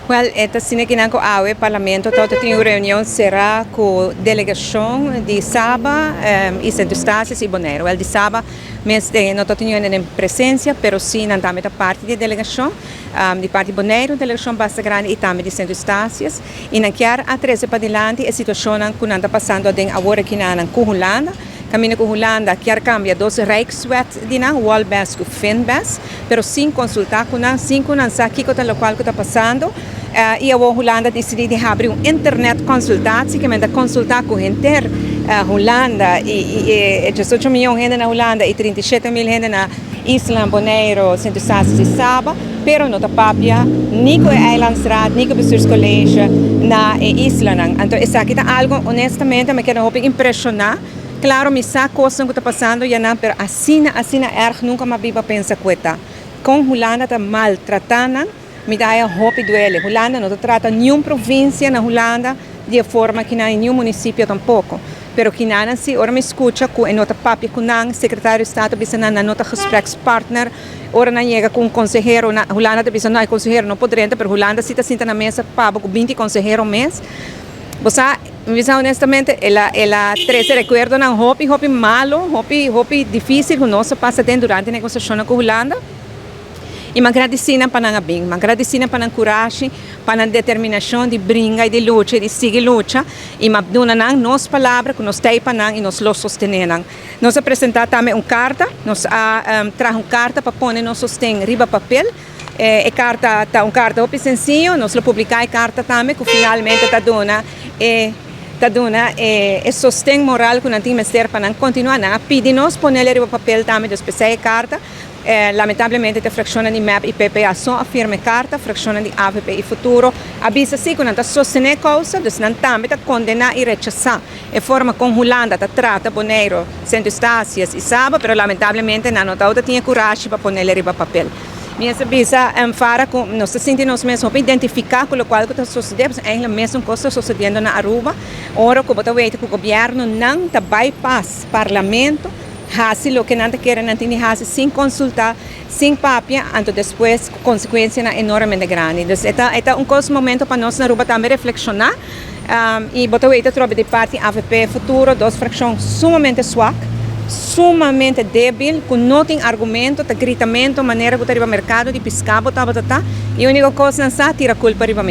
Wel, e ta asina cu nan cu awe Parlamento tabata tin un reunion cera cu delegacion di Saba y Sint Eustatius y Bonaire. Wel, di Saba mes no tabata tin hende den presencia, pero si nan tambe ta parti di e delegacion. Di parti Bonaire un delegacion basta grandi y tambe di Sint Eustatius. Y nan kier a trece padilanti e situacionnan cu nan ta pasando aden awor aki nan cu Hulanda. Caminda cu Hulanda kier cambia dos Rijkswet di nan, Wolbes cu Finbes, pero sin consulta cu nan, sin cu nan sa kico ta locual cu ta pasando. Y awor Hulanda a dicidi di habri un internet consultatie, ke men ta consulta cu henter Hulanda y e 18 miyon hende na Hulanda y 37 mil hende na Isla, Bonaire, Sint Eustatius y Saba, pero no ta papia ni cu e Eilandsraad, ni cu e bestuurscollege na e islanan. Anto, esaki ta algo, honestamente, mi keda hopi impresiona. Claro, mi sa cosnan cu ta pasando ya nan, pero asina, asina erg nunca m'a biba pensa cu ta. Con Hulanda ta maltrata nan, mi ta haya hopi duele. Hulanda no ta trata ningun provincia na Hulanda di forma cu nan, ningun municipio tampoco. Pero cu nan si, ora mi scucha cu e no ta papia cu nan, secretario di Estado bisa nan, nan no ta gesprekspartner, ora nan yega cu un consehero, na Hulanda ta bisa, no, e consehero no por drenta, pero Hulanda si ta sinta na mesa papia cu 20 consehero mes. Bo sa, mi bisa honestamente, el a trece recuerdonan hopi, hopi malo, hopi, hopi dificil cu nos a pasa den durante e negociacion cu Hulanda. Y m'a gradici nan pa nan a bin, m'a gradici nan pa nan corashi, pa nan determinacion di bringa y di lucha, di sigui lucha. Y m'a duna nan nos palabra, cu nos t'ey pa nan y nos lo sostene nan. Nos a presenta tambe un carta, nos a traha un carta pa pone nos sosten riba papel. E carta ta un carta hopi sencillo, nos lo publica e carta tambe, cu finalmente ta duna e sosten moral cu nan tin mester pa nan continua. Nan a pidi nos pone riba papel tambe, despues e carta. Lamentablemente e fraccion di MEP y PPA so a firma e carta, fraccion di AVP y Futuro a bisa si cu nan ta sostene causa, dus nan tambe ta condena y rechasa e forma con Hulanda ta trata Bonaire, Sint Eustatius y Saba, pero lamentablemente nan no tin corashi pa pone riba papel. Mi a bisa fara cu nos ta sinti nos mes identifica cu loke ta sucediendo, eigenlijk mesun cos ta sucediendo na Aruba. Ora cu bo ta weta cu gobierno nan ta bypass parlamento, hasi loke nan kier, nan tin hasi sin consulta, sin papia, anto despues consecuencianan enormemente grandi. Dus e ta un cos momento pa nos na Aruba tambe reflexiona y bo ta weta trobe di parti AVP, Futuro, dos fraccion sumamente zwak, sumamente debil, cu no tin argumento, ta gritamento, manera cu ta riba mercado di pisca bo tabata ta, y unico cos nan sa tira culpa riba mi.